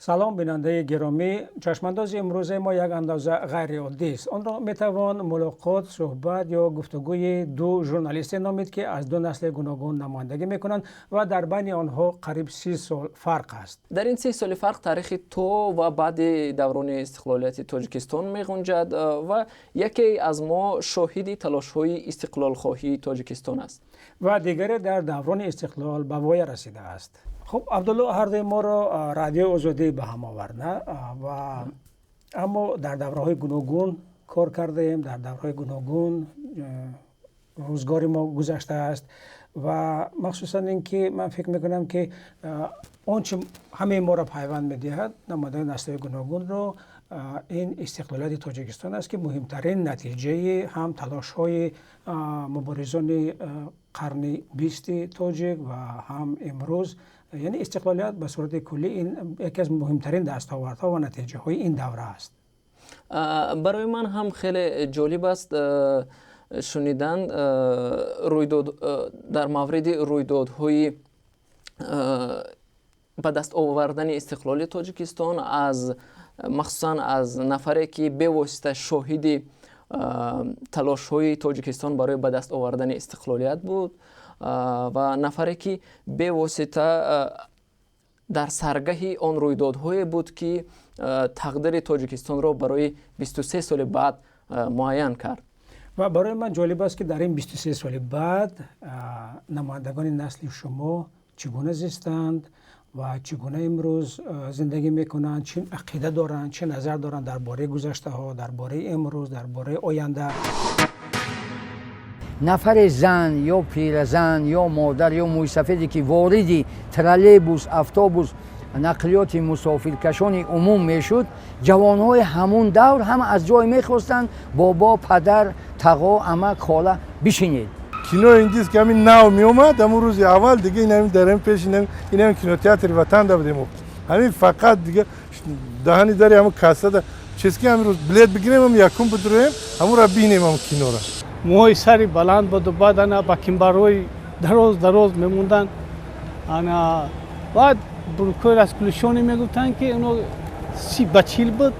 Салом, бинандаи гиромӣ. Чашмандози имрӯзаи мо як андоза ғайриоддист. Онро метавон мулоқот, суҳбат ё гуфтугӯи ду журналисте номид, ки аз ду насли гуногун намояндагӣ мекунанд ва дар байни онҳо қариб 30 сол фарқ аст. Дар ин 30 соли фарқ таърихи то ва баъди даврони истиқлолияти Тоҷикистон меғунҷад ва яке аз мо шоҳиди талошҳои истиқлолхоҳии Тоҷикистон аст. Ва дигаре дар даврони истиқлол ба воя расидааст. Хуб, Абдулло, ҳардуи моро Радиои Озодӣ ба ҳам овард, на? Ва аммо дар давраҳои гуногун кор кардаем, дар давраҳои гуногун рӯзгори мо гузаштааст ва махсусан ин ки ман фикр мекунам, ки он чи ҳамаи моро пайванд медиҳад, намояндаи наслҳои гуногунро, ин истиқлолияти Тоҷикистон аст, ки муҳимтарин натиҷаи ҳам талошҳои муборизони қарни 20-и тоҷик ва ҳам имрӯз, яъне истиқлолият ба сурати куллӣ, ин яке аз муҳимтарин дастовардҳо ва натиҷаҳои ин давра аст. Барои ман ҳам хеле ҷолиб аст шунидан рӯйдод дар мавриди рӯйдодҳои ба даст овардани истиқлоли Тоҷикистон аз махсусан аз нафаре, ки бевосита шоҳиди талошҳои Тоҷикистон барои ба даст овардани истиқлолият буд ва нафаре, ки бевосита дар саргаҳи он рӯйдодҳое буд, ки тақдири Тоҷикистонро барои 23 соли баъд муайян кард. Ва барои ман ҷолиб аст, ки дар ин 23 соли баъд намояндагони насли шумо чӣ гуна зистанд ва чӣ гуна имрӯз зиндагӣ мекунанд, чӣ ақида доранд, чӣ назар доранд дар бораи гузаштаҳо, дар бораи имрӯз, дар бораи оянда. Нафаре, зан ё пиразан ё модар ё мӯйсафеде, ки вориди троллейбус, автобус, нақлиёти мусофиркашони умум мешуд, ҷавонҳои ҳамун давр ҳама аз ҷой мехостанд: бобо, падар, тағо, амак, хола, бишинед. Кинои индис ки ҳамин нав меомад, ҳамун рӯзи аввал дига инами дарами пеш инами кинотеатри Ватан да будем. Ҳамин фақат дига даҳани дари ҳамун кассада чиз ки ҳамин рӯз билет бигирем, ҳам якум бидуроем, ҳамунро бинем, ҳамун киноро. Мӯи сари баланд буду, баъд ана бакимбарҳои дароз дароз мемонданд. Ана баъд брюкои расклюшонӣ мегуфтанд, ки оно 30 ба 40 буд.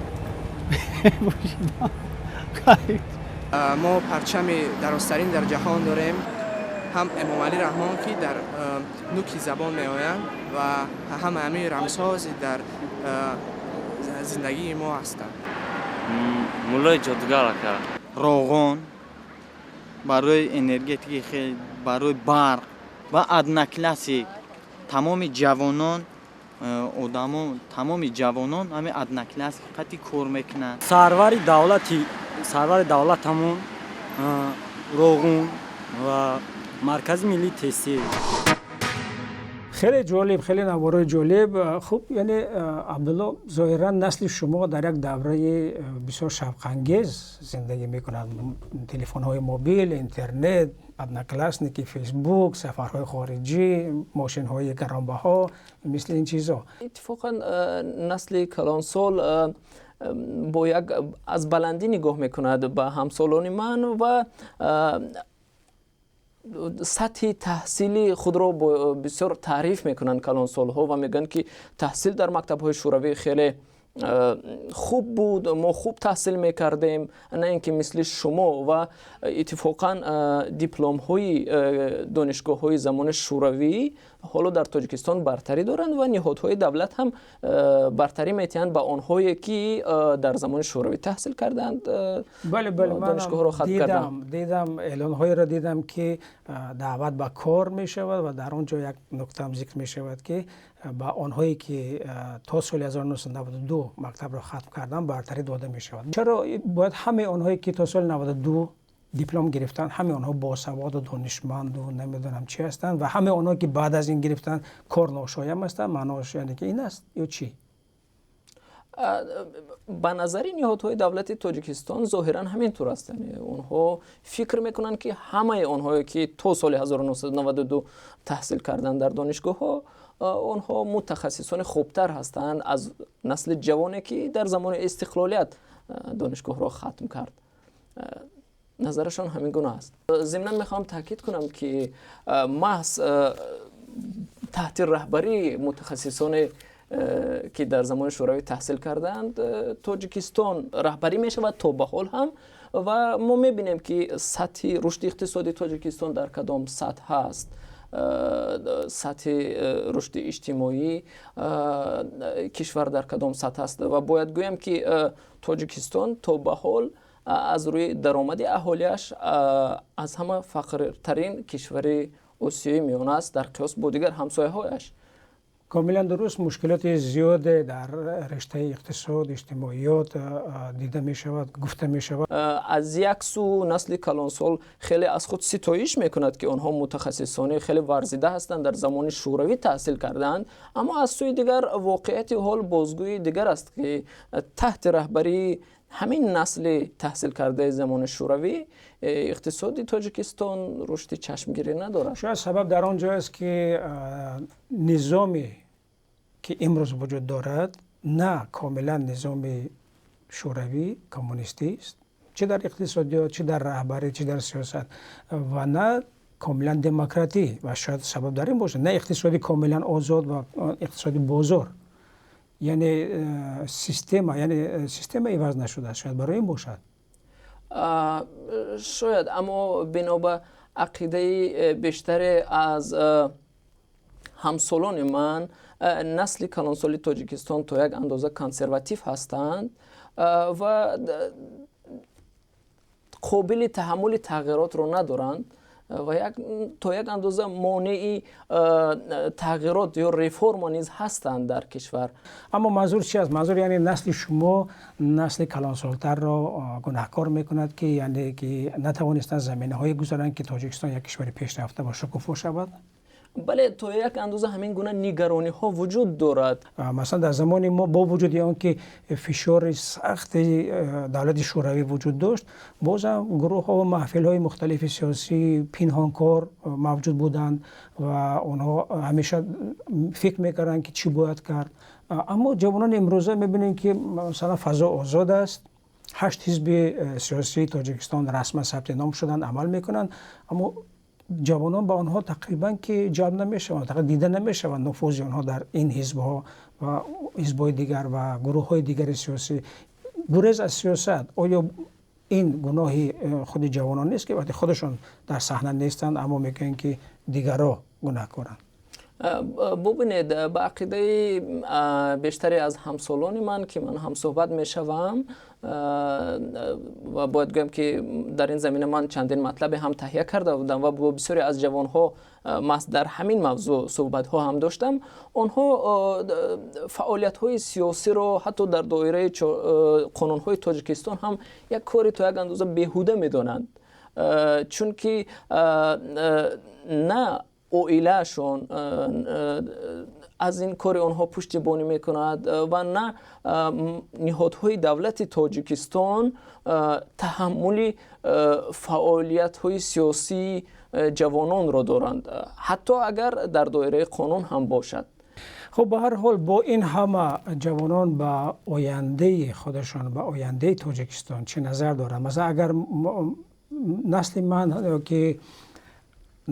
Мо парчами дарозтарин дар ҷаҳон дорем, ҳам Эмомалӣ Раҳмон, ки дар нуки забон меоянд ва ҳама ҳамин рамзҳо дар зиндагии мо ҳастанд. Муллои ҷодугар, ака. Роғон барои энергетики, хел барои барқ ва Одноклассник. Тамоми ҷавонон, одамо, тамоми ҷавонон ҳамин Одноклассник қати кор мекунанд. Сарвари давлати, сарвари давлатамон, Роғун ва Маркази миллии тестӣ. Хеле ҷолиб, хеле наворои ҷолиб. Хуб, яъне, Абдулло, зоҳиран насли шумо дар як давраи бисёр шавқангез зиндагӣ мекунад: телефонҳои мобил, интернет, Одноклассники, Фейсбук, сафарҳои хориҷӣ, мошинҳои гаронбаҳо, мисли ин чизо. Иттифоқан, насли калонсол бо як аз баландӣ нигоҳ мекунад ба ҳамсолони ман ва сатҳи таҳсили худро бисёр таъриф мекунанд калонсолҳо ва мегӯянд, ки таҳсил дар мактабҳои шӯравӣ хеле хуб буд, мо хуб таҳсил мекардем, на ин ки мисли шумо. Ва иттифоқан дипломҳои донишгоҳҳои замони шӯравӣ ҳоло дар Тоҷикистон бартарӣ доранд ва ниҳодҳои давлат ҳам бартарӣ метиҳанд ба онҳое, ки дар замони шӯравӣ таҳсил карданд. Бале, донишгоҳро хатм карданд. Дидам, эълонҳоеро дидам, ки даъват ба кор мешавад ва дар он ҷо як нуктаам зикр мешавад, ки ба онҳое, ки то соли 1992 мактабро хатм карданд, бартарӣ дода мешавад. Чаро бояд ҳамаи онҳое, ки то соли 92 диплом гирифтанд, ҳамаи онҳо босаводу донишманду намедонам чӣ ҳастанд ва ҳамаи онҳое, ки баъд аз ин гирифтанд, кор ношоям ҳастанд? Маъноаш яъне ки ин аст ё чӣ? Ба назари ниҳодҳои давлати Тоҷикистон зоҳиран ҳамин тур аст. Онҳо фикр мекунанд, ки ҳамаи онҳое, ки то соли 1992 таҳсил карданд дар донишгоҳҳо, онҳо мутахассисони хубтар ҳастанд аз насли ҷавоне, ки дар замони истиқлолият донишгоҳро хатм кард. Назарашон ҳамин гуна аст. Зимнан мехоҳам таъкид кунам, ки маҳз таҳти раҳбарии мутахассисони ки дар замони Шӯравӣ таҳсил кардаанд, Тоҷикистон раҳбарӣ мешавад то ба ҳол ҳам. Ва мо мебинем, ки сатҳи рушди иқтисодии Тоҷикистон дар кадом сатҳ ҳаст, сатҳи рушди иҷтимоии кишвар дар кадом сатҳ аст. Ва бояд гӯям, ки Тоҷикистон то ба ҳол аз рӯи даромади аҳолиаш аз ҳама фақиртарин кишвари Осиёи Миёна аст дар қиёс бо дигар ҳамсояҳояш. Комилан дуруст, мушкилоти зиёде дар риштаи иқтисод, иҷтимоиёт дида мешавад, гуфта мешавад. Аз як сӯ насли калонсол хеле аз худ ситоиш мекунад, ки онҳо мутахассисони хеле варзида ҳастанд, дар замони Шӯравӣ таҳсил кардаанд, аммо аз сӯи дигар воқеияти ҳол бозгӯи дигар аст, ки таҳти раҳбарии ҳамин насли таҳсилкардаи замони Шӯравӣ иқтисоди Тоҷикистон рушди чашмгирӣ надорад. Шояд сабаб дар он ҷо аст, ки низоме ки имрӯз вуҷуд дорад, на комилан низоми шӯравӣ коммунистист, чӣ дар иқтисодиёт, чӣ дар раҳбарӣ, чӣ дар сиёсат, ва на комилан демократӣ. Ва шояд сабаб дар ин бошад, на иқтисоди комилан озод ва иқтисоди бозор, яъне система, яъне система иваз нашудааст. Шояд барои ин бошад. Шояд, аммо бино ба ақидаи бештаре аз ҳамсолони ман, насли калонсоли Тоҷикистон то як андоза консерватив ҳастанд ва қобили таҳаммули тағйиротро надоранд ва то як андоза монеи тағйирот ё реформа низ ҳастанд дар кишвар. Аммо манзур чи аст? Манзур, яъне, насли шумо насли калонсолтарро гунаҳкор мекунад, ки яъне ки натавонистанд заминаҳое гузоранд, ки Тоҷикистон як кишвари пешрафта ва шукуфо шавад? Бале, то як андоза ҳамин гуна нигарониҳо вуҷуд дорад. Масалан, дар замони мо бо вуҷуди он ки фишори сахти давлати Шӯравӣ вуҷуд дошт, бозам гурӯҳҳо ва маҳфилҳои мухталифи сиёсӣ пинҳонкор мавҷуд буданд ва онҳо ҳамеша фикр мекарданд, ки чӣ бояд кард. Аммо ҷавонони имрӯза мебинем, ки масалан фазо озод аст, ҳашт ҳизби сиёсии Тоҷикистон расман сабти ном шуданд, амал мекунанд, аммо ҷавонон ба онҳо тақрибан ки ҷалб намешаванд, дида намешаванд нуфузи онҳо дар ин ҳизбҳо ва ҳизбҳои дигар ва гурӯҳҳои дигари сиёсӣ. Гурез аз сиёсат, оё ин гуноҳи худи ҷавонон нест, ки вақте худашон дар саҳна нестанд, аммо мегӯянд, ки дигарро гунаҳкоранд? Бубинед, ба ақидаи бештаре аз ҳамсолони ман, ки ман ҳамсӯҳбат мешавам, ва бояд гӯям, ки дар ин замина ман чандин матлабе ҳам таҳия карда будам ва бо бисёре аз ҷавонҳо маҳз дар ҳамин мавзӯъ суҳбатҳо ҳам доштам, онҳо фаъолиятҳои сиёсиро ҳатто дар доираи қонунҳои Тоҷикистон ҳам як кори то як андоза беҳуда медонанд, чунки на оилаашон аз ин кори онҳо пуштибонӣ мекунад ва на ниҳодҳои давлати Тоҷикистон таҳаммули фаъолиятҳои сиёсии ҷавононро доранд, ҳатто агар дар доираи қонун ҳам бошад. Хуб, ба ҳар ҳол, бо ин ҳама ҷавонон ба ояндаи худашон, ба ояндаи Тоҷикистон чӣ назар доранд? Масалан, агар насли ман ки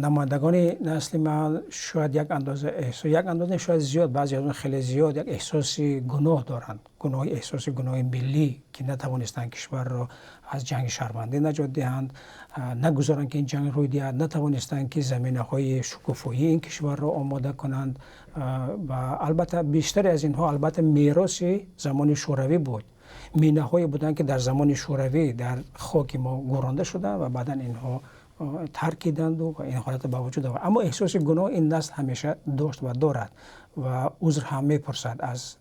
намояндагони насли ман шояд як андоза эҳсос, як андоза, шояд зиёд, баъзе аз он хеле зиёд, як эҳсоси гуноҳ доранд, гуноҳи, эҳсоси гуноҳи миллӣ, ки натавонистанд кишварро аз ҷанги шаҳрвандӣ наҷот диҳанд, нагузоранд, ки ин ҷанг рӯй диҳад, натавонистанд, ки заминаҳои шукуфоии ин кишварро омода кунанд. Ва албатта бештаре аз инҳо албатта мероси замони Шӯравӣ буд, минаҳое буданд, ки дар замони Шӯравӣ дар хоки мо гӯронда шуданд ва баъдан инҳо таркиданду ва ин ҳолатро ба вуҷуд овард. Аммо эҳсоси гуноҳ ин насл ҳамеша дошт ва дорад ва узр ҳам мепурсад аз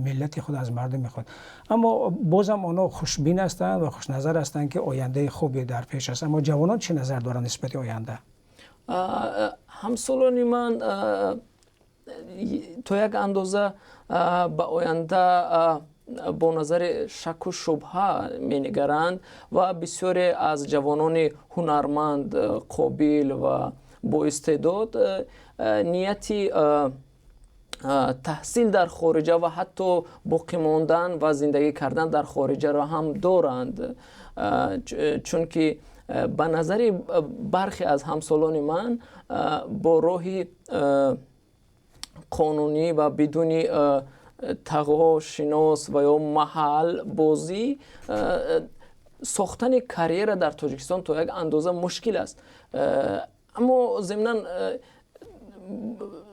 миллати худ, аз мардуми худ. Аммо бозам онҳо хушбин ҳастанд ва хушназар ҳастанд, ки ояндаи хубе дар пеш аст. Аммо ҷавонон чӣ назар доранд нисбати оянда? Ҳамсолони ман то як андоза ба оянда бо назари шаку шубҳа менигаранд ва бисёре аз ҷавонони ҳунарманд, қобил ва боистеъдод нияти таҳсил дар хориҷа ва ҳатто боқӣ мондан ва зиндагӣ кардан дар хориҷаро ҳам доранд, чунки ба назари бархе аз ҳамсолони ман бо роҳи Қонунӣ ва бидуни тағо, шинос ва ё маҳал бозӣ сохтани карьера дар Тоҷикистон то як андоза мушкил аст. Аммо зимнан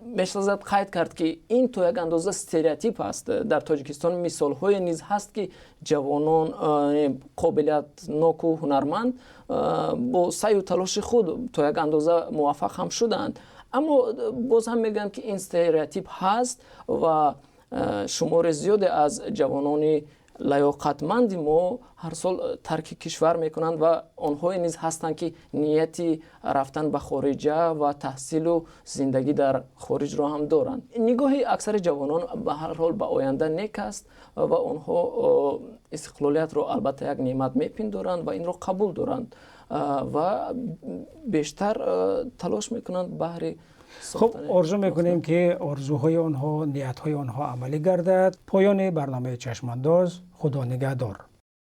мешавад қайд кард, ки ин то як андоза стереотип аст. Дар Тоҷикистон мисолҳое низ ҳаст, ки ҷавонон қобилиятноку ҳунарманд бо саъю талоши худ то як андоза муваффақ ҳам шуданд. Аммо боз ҳам мегӯям, ки ин стереотип ҳаст ва шумори зиёде аз ҷавонони лаёқатманди мо ҳар сол тарки кишвар мекунанд ва онҳое низ ҳастанд, ки нияти рафтан ба хориҷа ва таҳсилу зиндагӣ дар хориҷро ҳам доранд. Нигоҳи аксари ҷавонон ба ҳар ҳол ба оянда нек аст ва онҳо истиқлолиятро албатта як неъмат мепиндоранд ва инро қабул доранд ва бештар талош мекунанд баҳри Хуб, орзу мекунем, ки орзуҳои онҳо, ниятҳои онҳо амалӣ гардад. Поёни барномаи «Чашмандоз». Худо нигаҳдор.